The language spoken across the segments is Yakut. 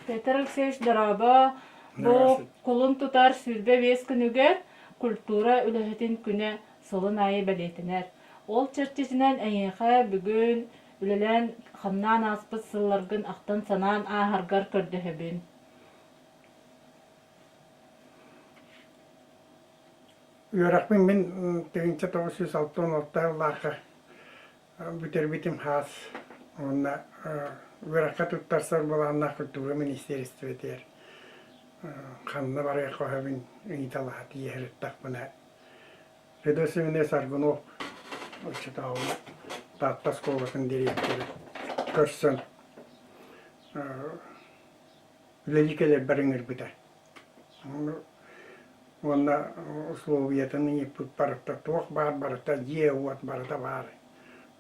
Петр Алексеевич, дорообо! Бу кулун тутар 25 күнүгэр культура үлэһитин күнэ сылын аайы бэлиэтэнэр. Ол чэрчитинэн эйиэхэ бүгүн үлэлээн хамнаан ааспыт сылларгын ахтан-санаан ааһаргар көрдөһөбүн. Үөрэхпин мин 1966 сыллаахха бүтэрбитим хаас уонна үөрэххэ туттарсар былааннаах культура министиэристибэтигэр ханна барыахха сөбүн ыйыталаһа тиийэ сырыттахпына Федот Семенович Аргунов оччотооҕу Таатта оскуолатын дириэктэрэ көрсөн үлэлии кэлэрбэр ыҥырбыта. Уонна условиятын ыйыппыт барыта туох баар барыта дьиэ-уот барыта баар.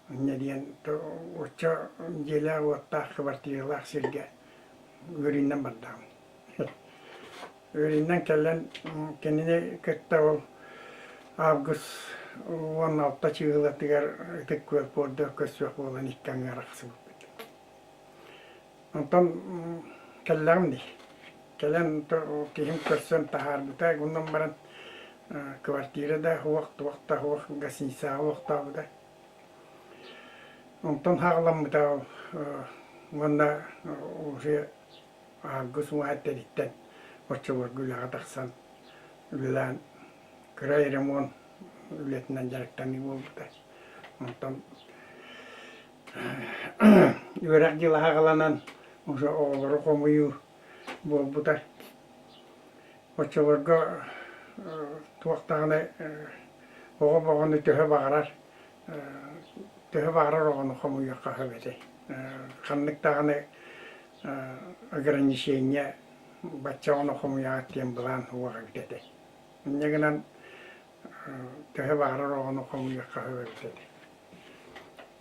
Инньэ диэн оччо дьиэлээх-уоттаах квартиралаах сиргэ үөрүүнэн бардаҕым. Үөрүүнэн кэлэн кинини кытта ол август 16 чыыһылатыгар Ытык Күөл пуордугар көрсүөх буолан икки аҥы арахсыбыппыт. Онтон кэллэҕим дии. Кэлэн киһим көрсөн таһаарбыта, онон баран квартира да суох, туох да суох, гостиницаҕа олохтообута. Онтон хаҕыламмыта ол уонна уже август уҥа эттэриттэн оччолорго үлэҕэ тахсан үлэлээн кыра ремонт үлэтинэн дьарыктаныы буолбута. Онтон Үөрэх дьыла аҕаланан уже оҕолору хомуйуу буолбута. Оччолорго туох даҕаны оҕо боҕону төһө баҕарар төһө баҕарар оҕону хомуйуохха сөп этэ. Ханнык даҕаны ограничение бачча оҕону хомуйаҕыт диэн былаан суох эбит этэ. Инньэ гынан төһө баҕарар оҕону хомуйуохха сөп эбит этэ.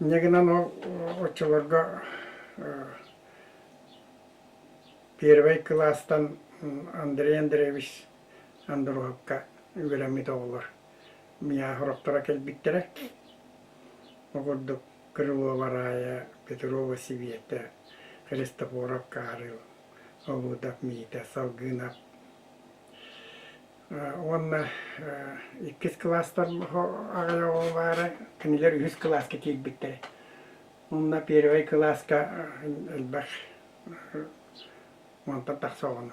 Инньэ гынан ол оччолорго первай кылаастан Андрей Андреевич Андруһапка үөрэммит оҕолор миэхэ сорохторо кэлбиттэрэ. Ол курдук Крылова Рая, Петрова Сибиэтэ, Христофоров Карл, Олудов Миитэ, Салгынов Уонна иккис кылаастар аҕай оҕо баара, кинилэр үһүс кылааска киирбиттэрэ. Уонна первай кылааска элбэх уонтан тахса оҕону.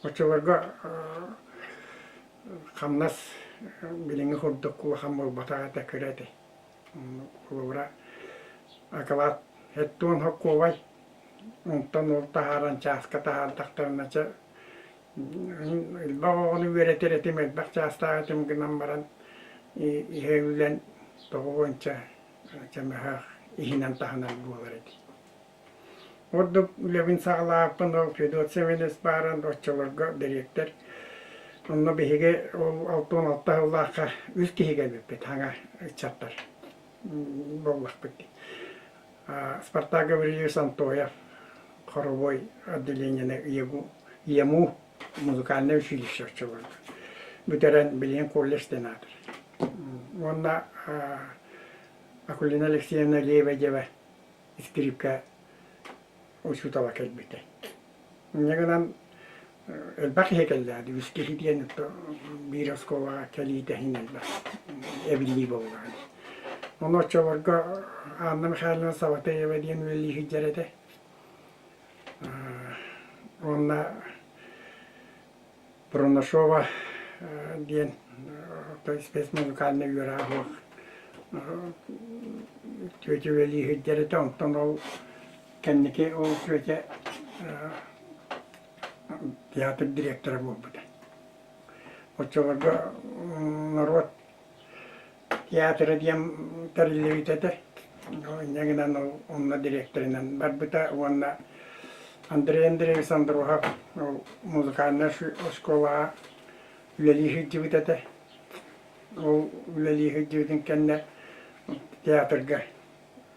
Оччолорго хамнас билиҥҥи курдук улахан буолбатах этэ, кыра этэ. Холобура, акылаат 70 сокуобай, онтон ол таһааран чааска таһаардахтарына чэ Элбэх оҕону үөрэтэр этим, элбэх чаастаах этим гынан баран иһэ үлэн тоҕо уонча чөмөһөөх иһинэн-таһынан буолар этим. Ордук үлэбин саҕалаабыппын ол Федот Семенович бааран оччолорго дириэктэр. Онно биһиги ол 66 сыллаахха үс киһи кэлбиппит хаҥа ыччаттар буоллахпыт дии. Спартак Гаврильевич Антоев хоровой отделениены ЕМУ музыкальнай училище оччолорго бүтэрэн билигин колледж диэн аатыр. Уонна Акулина Алексеевна Лебедева скрипка учуутала кэлбитэ. Инньэ гынан элбэх киһи кэллэ, үс киһи диэн биир оскуолаҕа кэлиитэ иһин элбэх эбиллии буоллаҕа дии. Ону оччолорго Анна Михайловна Саватеева диэн үлэлии сылдьар этэ. Уонна Пронашова диэн спецмузыкальнай үөрэҕэ суох түөтэ үлэлии сылдьар этэ. Онтон ол кэнники ол түөтэ театр директора буолбута. Оччолорго норуот театра диэн тэриллибит этэ. Инньэ гынан ол онно дириэктэринэн барбыта уонна Андрей Андреевич Андрухов ол музыкальнай оскуолаҕа үлэлии сылдьыбыт этэ. Ол үлэлии сылдьыбытын кэннэ театрга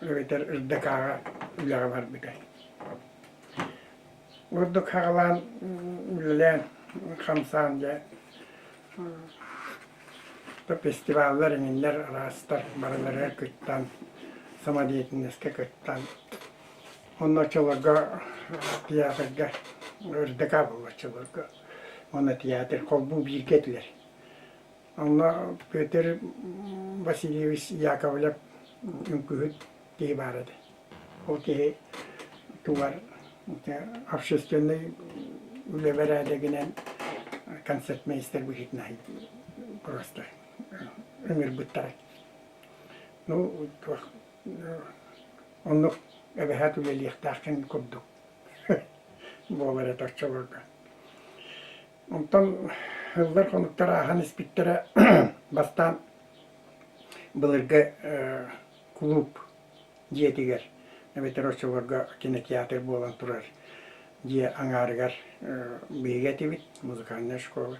эбэтэр РДК-ҕа үлэҕэ барбыта. Ордук хаҕалаан үлэлээн хамсаан дьэ фестиваллар эҥиннэр араастар барыларыгар кыттан самодеятельноска кыттан. Онно оччолорго театрга РДК буолла оччолорго. Уонна театр холбуу бииргэ этилэр. Онно Петр Васильевич Яковлев үҥкүүһүт киһи баар этэ. Ол киһи тугар общественнай үлэ бэрээдэгинэн концертмейстер быһыытынан просто ыҥырбыттара. Ну, туох оннук эбэһээт үлэлиэхтээххин курдук буолар этэ оччолорго. Онтон ыллар-хонуктар ааһан испиттэрэ бастаан былыргы кулууп дьиэтигэр эбэтэр оччолорго кинотеатр буолан турар дьиэ аҥаарыгар биһиги этибит, музыкальная школа.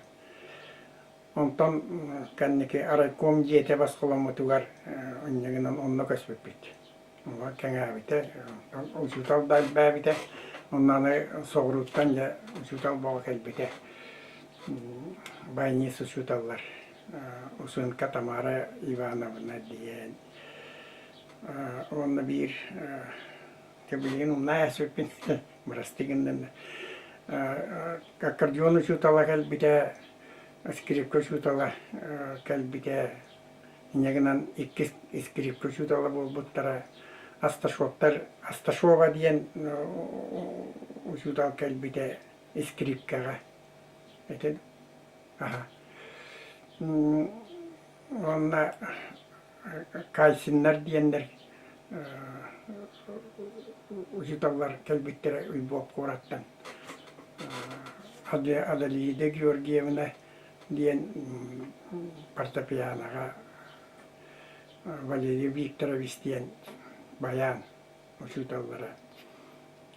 Онтон кэнники райком дьиэтэ босхоломмутугар инньэ гынан онно көспүппүт. Кэҥээбитэ, учуутал да элбээбитэ. Онно аны соҕурууттан дьэ учуутал буола кэлбитэ. Баянист учууталлар Усунка Тамара Ивановна диэн уонна биир билигин умнаа эспиппин бырастыы гыннын аккордеон учуутала кэлбитэ, скрипка учуутала кэлбитэ Инньэ гынан иккис скрипка учуутала буолбуттара Асташовтар Асташова диэн учуутал кэлбитэ скрипкаҕа. Ити аха. Уонна Кайсиннар диэннэр учууталлар кэлбиттэрэ Львов куораттан. Аделида Георгиевна диэн фортепианоҕа Валерий Викторович диэн байаан учууталлара.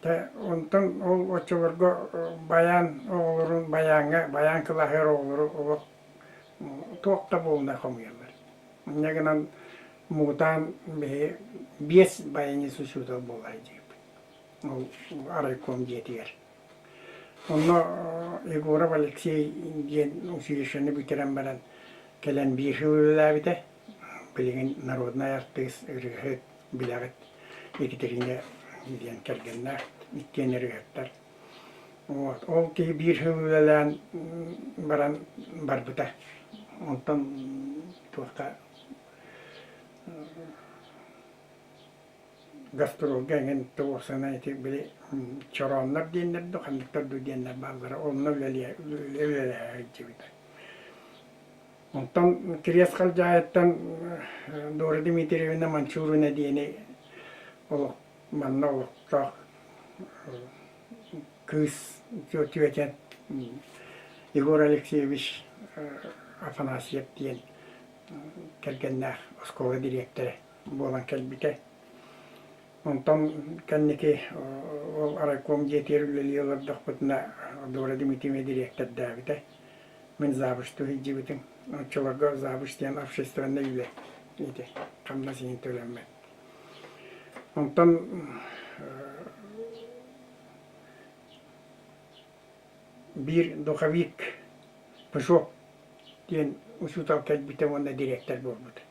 Тэ онтон ол оччолорго байаан оҕолорун байааҥҥа байаан кылааһыгар оҕолору олох туох да буолунай хомуйаллар. Инньэ гынан муҥутаан биһи биэс баянист учуутал буола сылдьыбыппыт. Ол райком дьиэтигэр. Онно Егоров Алексей диэн училищены бүтэрэн баран кэлэн биир сыл үлэлээбитэ. Билигин народнай артыыс, ырыаһыт, билэҕит Екатерина диэн кэргэннээх, иккиэн ырыаһыттар. Вот. Ол киһи биир сыл үлэлээн баран барбыта. Онтон туохха гастролга эҥин туохсана ити били чорооннор диэннэр дуу ханныктар дуу диэннэр бааллара онно үлэлиэ үлэлэһэ сылдьыбыта. Онтон Кириэс Халдьаайыттан Дора Дмитриевна Манчурина диэни олох манна олохтоох кыыс түөтэн Егор Алексеевич Афанасьев диэн кэргэннээх оскуола дириэктэрэ буолан кэлбитэ. Онтон кэнники ол райком дьиэтигэр үлэлии олордохпутуна Дора Дмитриевна дириэктэрдээбитэ. Мин завучтуу сылдьыбытым. Оччолорго завуч диэн общественнай үлэ ити хамнас иһин төлөммөт. Онтон биир духовик Пышок диэн учуутал кэлбитэ уонна дириэктэр буолбута.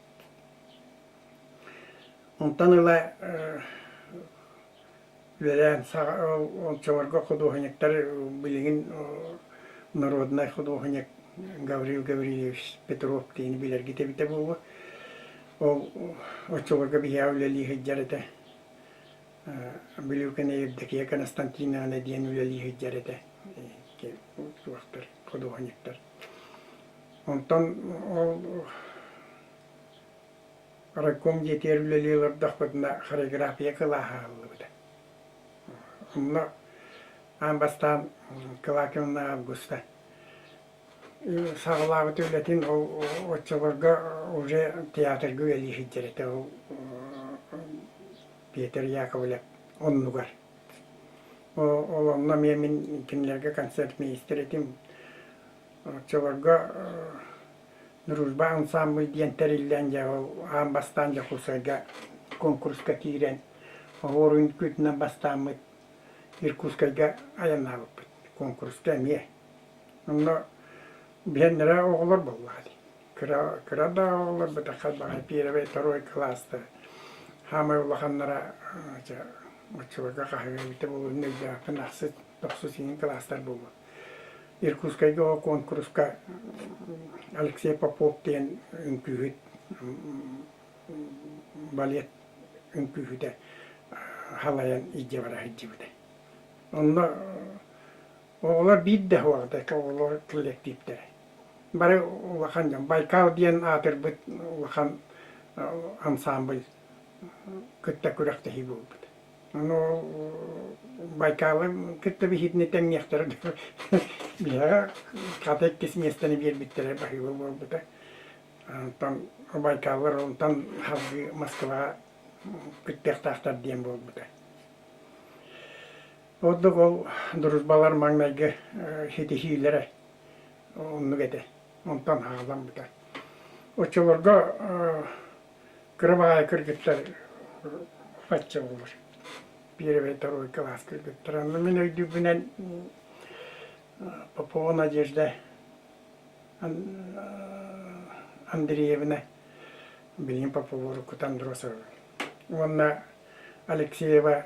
Онтон ыла үөлээн оччолорго худуоһунньуктар билигин народнай худуоһунньук Гаврил Гаврильевич Петров диэни билэргит эбитэ буолуо. Ол оччолорго биһиэхэ үлэлии сылдьар этэ. Бүлүүкэнэ Евдокия Константиновна диэн үлэлии сылдьар этэ туохтар худуоһунньуктар. Онтон ол Райком дьиэтигэр үлэлии олордохпутуна хореография кылааһа аһыллыбыта. Онно аан бастаан Кылакиновна Августа саҕалаабыт үлэтин ол оччолорго уже театрга үлэлии сылдьар этэ ол Петр Яковлев оннугар. Ол онно эмиэ мин кинилэргэ концертмейстер этим. Оччолорго Дружба ансамбль диэн тэриллэн дьэ ол аан бастаан Дьокуускайга куонкуруска киирэн оһуор үҥкүүтүнэн бастааммыт Иркутскайга айаннаабыппыт куонкуруска эмиэ. Онно биһиэннэрэ оҕолор буоллаҕа дии. Кыра, кыра да оҕолор бытахха баҕай первый, второй кылааста. Хаамай улаханнара чэ. Оччолорго хаһыа эбитэ буолуо өйдөөхпүн ахсыс, тохсус иһин кылаастар буолуо. Иркутскайга ол куонкуруска Алексей Попов диэн үҥкүүһүт балет үҥкүүһүтэ халайан илдьэ бара сылдьыбыта. Онно оҕолор биир да суоҕа оҕолор кэллэктииптэрэ. Бары улахан дьон. Байкал диэн аатырбыт улахан ансамбль кытта күрэхтэһии буолбут. Ону Байкалы кытта биһиитини тэҥниэхтэрэ биһиэхэ хата иккис миэстэни биэрбиттэрэ баһыыба буолбута. Онтон Байкаллар онтон салгыы Москваҕа кыттыахтаахтар диэн буолбута. Ордук ол дружбалар маҥнайгы ситиһиилэрэ оннук этэ. Онтон хаалламмыта. Оччолорго кыра баҕайы кыргыттар бачча буолар. Первый, второй класс кыргыттар. Онно мин өйдүүрбүнэн Попова Надежда Андреевна билигин Попова уруккута Андросова уонна Алексеева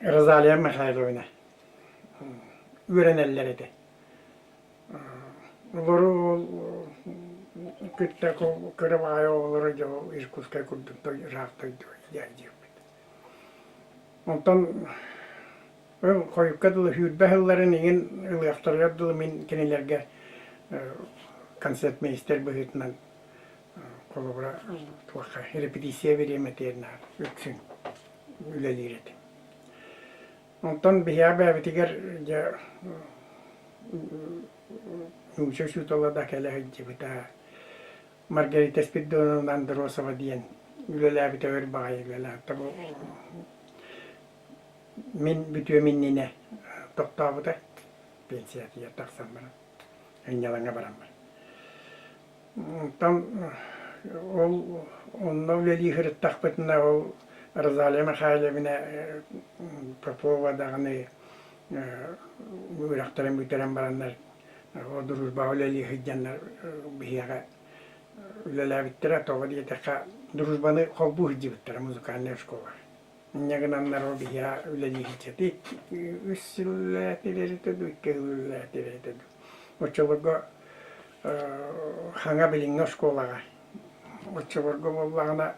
Розалия Михайловна үөрэнэллэр этэ. Олору ол кытта кыра баҕайы оҕолоро дьэ ол Иркутскай курдук ыраах дойду диэбит. Онтон хойукка дылы сүүрбэ сылларын иҥин ылыахтарыгар дылы мин кинилэргэ концертмейстер быһыытынан холобура туохха репетиция бириэмэтигэр наар үксүн үлэлиир этим. Онтон биһиэхэ бэйэбитигэр дьэ нуучча учуутала да кэлэ сылдьыбыта. Маргарита Спиридоновна Андросова диэн үлэлээбитэ өр баҕайы үлэлээбитэ. Бу мин бүтүөм иннинэ тохтообута пенсиятыгар тахсан баран сынньалаҥҥа баран баран. Онтон ол онно үлэлии сырыттахпытына ол Розалия Михайловна Попова даҕаны үөрэхтэрин бүтэрэн бараннар дружбаҕа үлэлии сылдьаннар биһиэхэ үлэлээбиттэрэ. Тоҕо диэтэххэ дружбаны холбуу сылдьыбыттара музыкальнай школа. Инньэ гынаннар ол биһиэхэ үлэлии сылдьа үс сыл үлэлээтилэр дуу, икки сыл үлэлээтилэр дуу. Оччолорго хаҥа билиҥҥи оскуолаҕа оччолорго буоллаҕына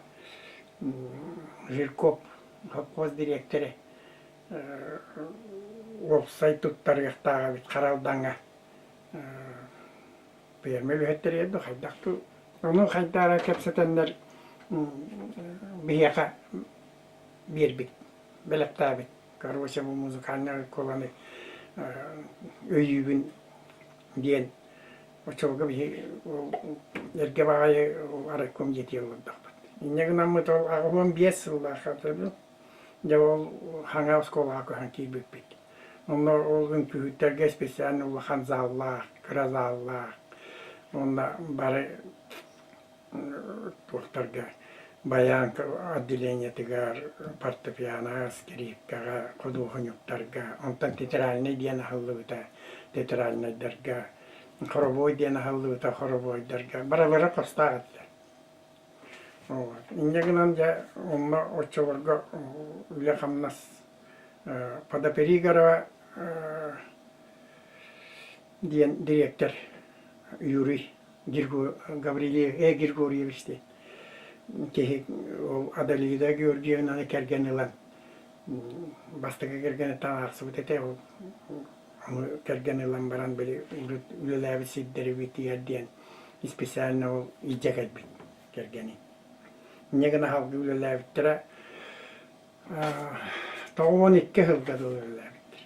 Жирков совхоз дириэктэрэ уопсай туттарыахтаах эбит Хара Алдаҥҥа пиэрмэ үлэһиттэригэр дуу хайдах дуу ону хайдах эрэ кэпсэтэннэр биһиэхэ биэрбит бэлэхтээбит короче бу музыкальнай оскуоланы өйүүбүн диэн оччолорго биһи эргэ баҕайы райком дьиэтигэр олордохпут. Инньэ гынаммыт ол 85 сыллаах дьэ ол хаҥа оскуолаҕа көһөн киирбиппит. Онно ол үҥкүүһүттэргэ специально улахан заллаах, кыра заллаах уонна бары туохтарга байаан отделениетыгар, фортепианоҕа, скрипкаҕа, худуоһунньуктарга, онтон театральнай диэн аһыллыбыта, театральнайдарга, хоровой диэн аһыллыбыта, хоровойдарга барылара хостоох этилэр. Вот. Инньэ гынан дьэ онно оччолорго үлэ-хамнас Подоперигорова диэн дириэктэр Юрий Гаврильев Григорьевич диэн киһи ол Адалида Георгиевнаны кэргэн ылан бастакы кэргэниттэн арахсыбыт этэ ол ону кэргэн ылан баран били урут үлэлээбит сирдэрибитигэр диэн специально ол илдьэ кэлбит кэргэнин. Инньэ гына салгыы үлэлээбиттэрэ 92 сылга дылы үлэлээбиттэр.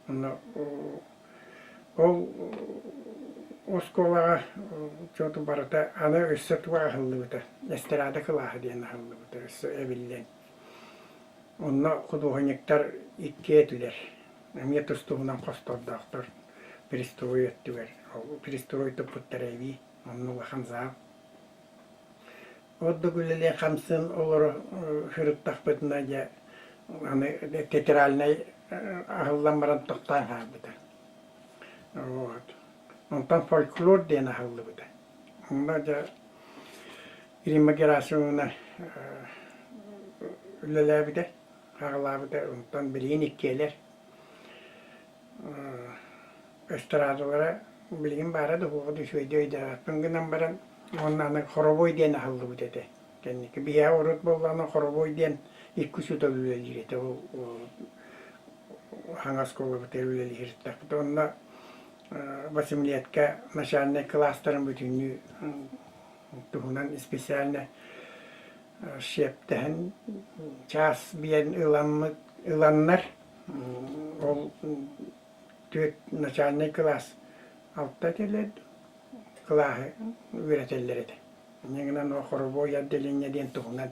Онно ол оскуолаҕа чуоту барыта аны өссө туга аһыллыбыта, эстрада кылааһа диэн аһыллыбыта өссө эбиллэн. Онно худуоһунньуктар иккиэ этилэр. Эмиэ тус-туһунан хостордоохтор пристрой өттүгэр. Ол пристрой туппуттара эбии, онно улахан зал. Ордук үлэлиэн-хамсыан олоро сырыттахпытына дьэ аны театральнай аһыллан баран тохтоон хаалбыта. Вот. Онтон фольклор диэн аһыллыбыта. Онно дьэ Римма Герасимовна үлэлээбитэ, аҕалаабыта. Онтон билигин иккиэлэр. Эстрадалара билигин баара да суоҕа да үчүгэйдик өйдөөбөппүн гынан баран уонна аны хоровой диэн аһыллыбыт этэ. Кэнники биһиэхэ урут буоллаҕына хоровой диэн икки учуутал үлэлиир этэ. Ол хаҥас оскуолабытыгар үлэлиир эттэхпит. Онно восемилетка начальнай кылаастарын бүтүннүү туһунан специально сиэптэһэн чаас биэрэн ыламмыт ыланнар ол түөрт начальнай кылаас алта этилэр кылааһы үөрэтэллэр этэ. Инньэ гынан ол хоровой отделение диэн туһунан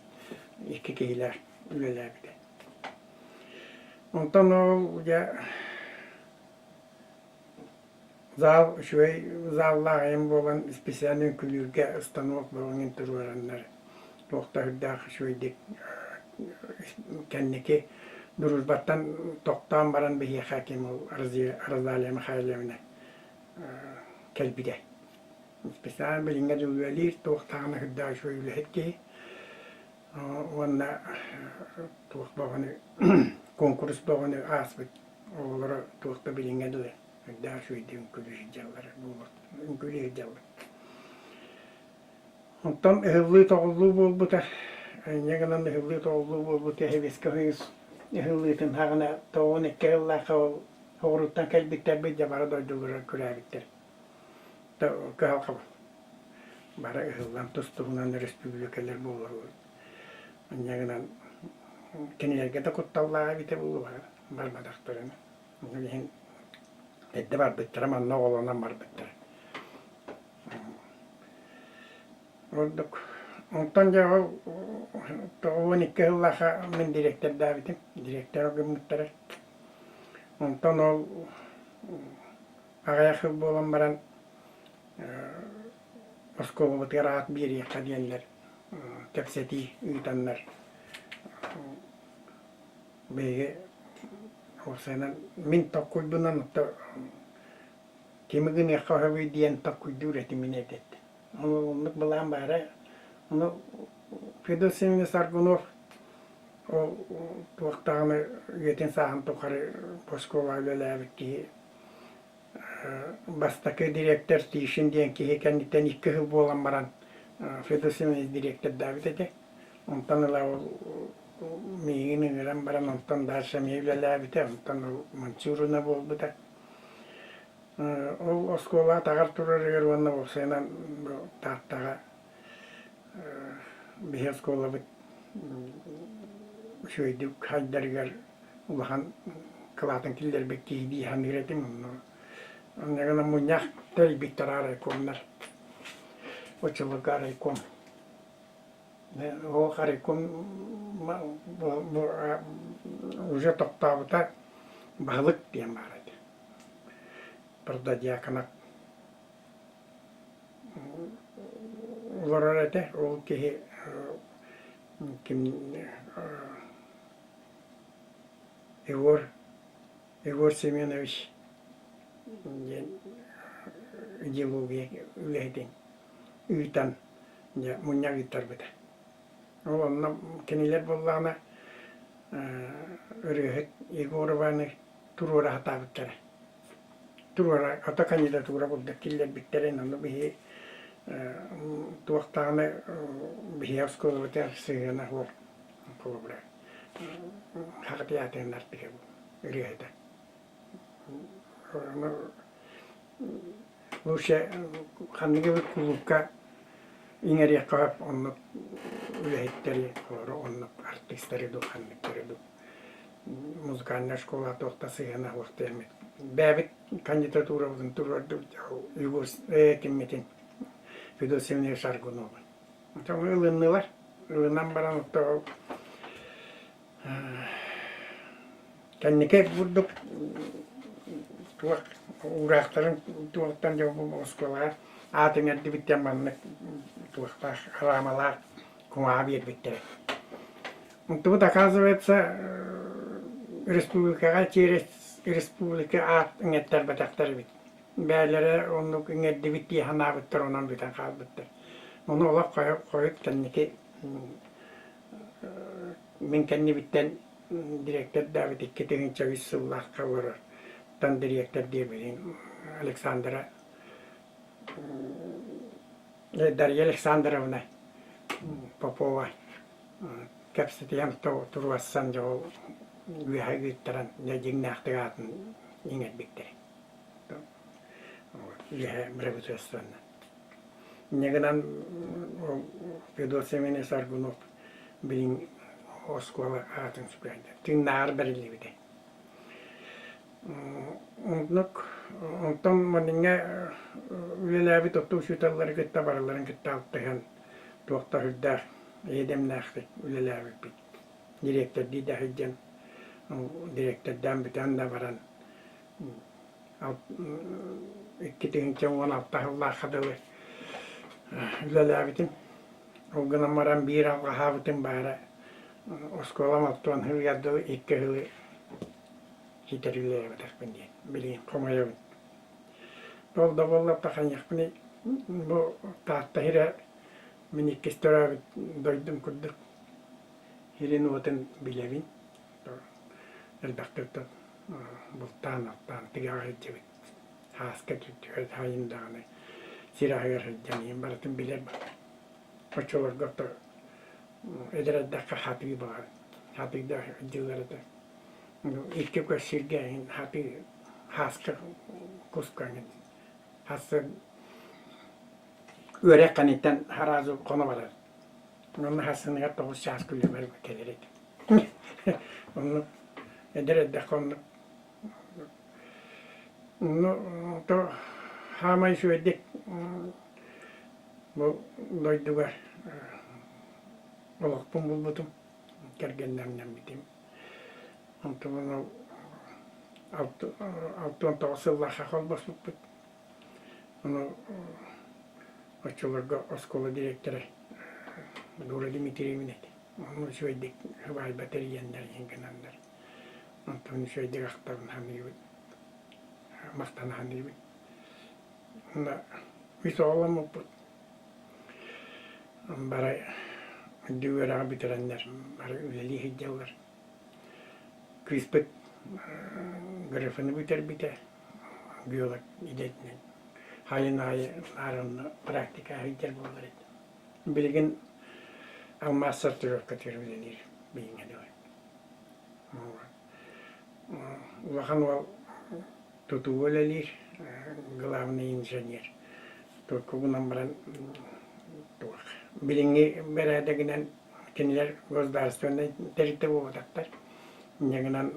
икки киһилээх үлэлээбитэ. Онтон ол дьэ Зал үчүгэй заллаах айан буолан специально үҥкүүлүүргэ станок бөҕөҥүн туруораннар туох да сүрдээх үчүгэйдик кэнники дружбаттан тохтоон баран биһиэхэ ким ол Розалия Михайловна кэлбитэ. Специально билиҥҥэ дылы үлэлиир, туох даҕаны сүрдээх үчүгэй үлэһит киһи уонна туох бөҕөнү куонкурус бөҕөнү ааспыт оҕолоро туох да билиҥҥэ дылы Үрдээх үчүгэйдик үҥкүүлүү сылдьаллар үҥкүүлүү сылдьаллар. Онтон ыһыллыы-тоҕуллуу буолбута. Инньэ гынан ыһыллыы-тоҕуллуу буолбута Сэбиэскэй Союз ыһыллыытын саҕана 92 сыллаахха ол соҕурууттан кэлбиттэрбит дьэ бары дойдуларыгар күрээбиттэр. Кыһалҕа бары ыһыллан тус-туһунан өрөспүүбүлүкэлэр буолаллар. Инньэ гынан кинилэргэ да кутталлаах эбитэ буолуо барбатахтарына. Ол иһин эрдэ барбыттара, манна оҕолонон барбыттара. Ордук онтон дьэ ол 92 сыллаахха мин дириэктэрдээбитим, дириэктэр гыммыттара. Онтон ол аҕыйах сыл буолан баран оскуолабытыгар аат биэриэххэ диэннэр кэпсэтии ыытаннар Биһиги уопсайынан мин толкуйбунан ото кими гыныахха сөбүй диэн толкуйдуур этим мин этэ. Ол оннук былаан баара. Ону Федот Семенович Аргунов ол туох даҕаны үйэтин сааһын тухары оскуолаҕа үлэлээбит киһи Бастакы дириэктэр Тишин диэн киһи кэнниттэн икки сыл буолан баран Федор Семенович дириэктэрдээбит этэ. Онтон ыла ол миигин ыҥыран баран онтон дальше эмиэ үлэлээбитэ, онтон ол Манчурина буолбута. Ол оскуола атаҕар турарыгар уонна уопсайынан бу Тааттаҕа биһи оскуолабыт үчүгэйдик хайдарыгар улахан кылаатын киллэрбит киһи дии саныыр этим онно онно гынан мунньах тэрийбиттэр райкомнар оччолорго райком ол райком уже тохтообута баһылык диэн баар этэ Прододьяконов олорор этэ ол киһи ким Егор Егор Семенович диэн идеология үлэһитин ыытан дьэ мунньах ыыттарбыта. Ол онно кинилэр буоллаҕына ырыаһыт Егорованы туруора сатаабыттара. Туруора ото кандидатура курдук киллэрбиттэрин ону биһи туох даҕаны биһи оскуолабытыгар сыһыана суох холобура Саха театрын артыыһа ырыаһыта. Лучше ханнык эбит кулуупка иҥэриэххэ сөп оннук үлэһиттэри, олору оннук артыыстары дуу, ханныктары дуу. Музыкальная школа туох да сыһыана суох диэммит. Бэйэбит кандидатурабытын туруордубут Егор киммитин Федот Семенович Аргуновы. Ылыннылар. Ылынан баран оттоо кэнники курдук туох уураахтарын туохтан дьэ бу оскуолаҕа аат иҥэрдибиттэн маннык туохтаах рамалаах кумааҕы биэрбиттэрэ. Онтубут оказывается. Республикаҕа через республика аат иҥэттэрбэтэхтэр эбит. Бэйэлэрэ оннук иҥэрдибит дии санаабыттар, онон бүтэн хаалбыттар. Ону олох хойут кэнники мин кэннибиттэн дириэктэрдээбит 2003 сыллаахха олорор тан дириэктэр диэбитин Александра Дарья Александровна Попова кэпсэтиһэн туруорсан дьэ ол үөһэ ыыттаран дьэ дьиҥнээхтик аатын иҥэрбиттэрэ. Үөһэ бырабыыталыстыбаннан. Инньэ гынан Федот Семенович Аргунов билин оскуола аатын сүгэрдэ. Тыыннааҕар бэриллибитэ. Оннук онтон манньа үлэлээбит орто учууталлары кытта барыларын кытта алтыһан туох да сүрдээх эйэ-дэмнээхтик үлэлээбиппит. Дириэктэрдии да сылдьан, дириэктэрдээн бүтэн да баран 2016 сыллаахха дылы үлэлээбитим. Ол гынан баран биир алҕаһаабытым баара оскуолам алтыан сылыгар дылы икки сылы ситэри үлэлээбэтэхпин диэн билигин хомойобун. Ол да буоллар хайыахпыный бу Таатта сирэ мин иккис төрөөбүт дойдум курдук сирин-уотун билэбин. Элбэхтик бултаан-алтаан тыаҕа сылдьыбыт ааска түһэ сайын даҕаны сир аһыгар сылдьан иһин барытын билэр Оччолорго эдэр эрдэххэ хатыы баҕар хатыыда дьыллар этэ. Икки көс сиргэ иһин хатыы хааска куска иһин хассын үөрэх кэнниттэн сразу хоно барар. Онно хассыныгар 9 чаас күлүмэр кэлэр этим. Оннук эдэр эрдэххэ оннук Ну, то хаамай үчүгэйдик бу дойдуга олохпун булбутум, кэргэннэммитим. Онтон ол 69 сыллаахха холбоспуппут. Ону оччолорго оскуола дириэктэрэ Дура Дмитриевна этэ. Ону үчүгэйдик сыбаайба тэрийэннэр иһин гынаннар. Онтон үчүгэйдик ахтабын саныыбын, махтана саныыбын. Уонна үс оҕоломмуппут. Бары үрдүк үөрэҕи бүтэрэннэр бары үлэлии сылдьаллар. Кыыспыт грифыны бүтэрбитэ, биолог идэтинэн. Хайын аайы наар онно практика сылдьар буолар этэ. Билигин алмаас сортировкатыгар үлэлиир билиҥҥэ дылы. Улахан уол тутууга үлэлиир, главный инженер. Только гынан баран туох билиҥҥи бэрээдэгинэн кинилэр государственнай тэрилтэ буолбатахтар. Инньэ гынан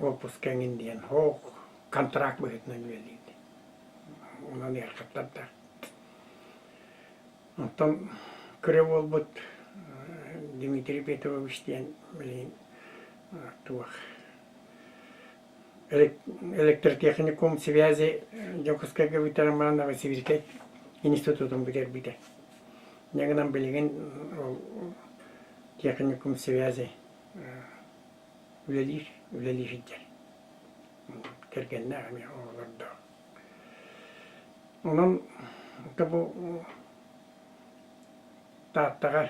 отпуск эҥин диэн һоох контракт быһыытынан үлэлиир. Онон ыарахаттардаах. Онтон кыра буолбут Дмитрий Петрович диэн билигин туох электротехникум связи Дьокуускайга бүтэрэн баран Новосибирскай институтун бүтэрбитэ. Инньэ гынан билигин ол техникум связи үлэлиир, үлэлии сылдьар. Кэргэннээх эмиэ оҕолордоох. Онон бу Тааттаҕа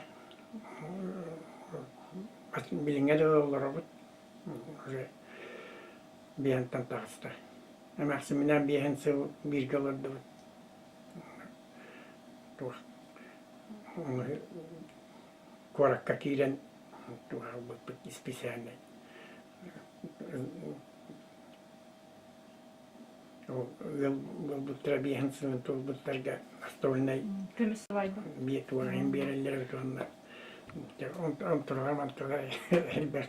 билиҥҥэ дылы олоробут уже биэһэнтэн таҕыста. Эмээхсимминээн биэһэн сыл бииргэ олордубут. Туох куоракка киирэн туох ылбыппыт исписээлинэй Ыал буолбуттара биэһин сылын туолбуттарга настольнай Көмүс сыбайба. биэ туорайын биэрэллэр эбит уонна онтуруга мантуга элбэх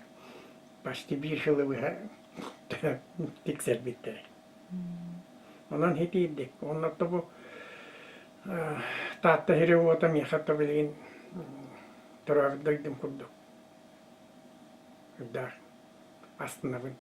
почти биир сылы быһа тиксэрбиттэрэ. Онон хитиирдик. Онно бу Таатта сири уота миэхэ то билигин төрөөбүт дойдум курдук. Үрдээх астынабын.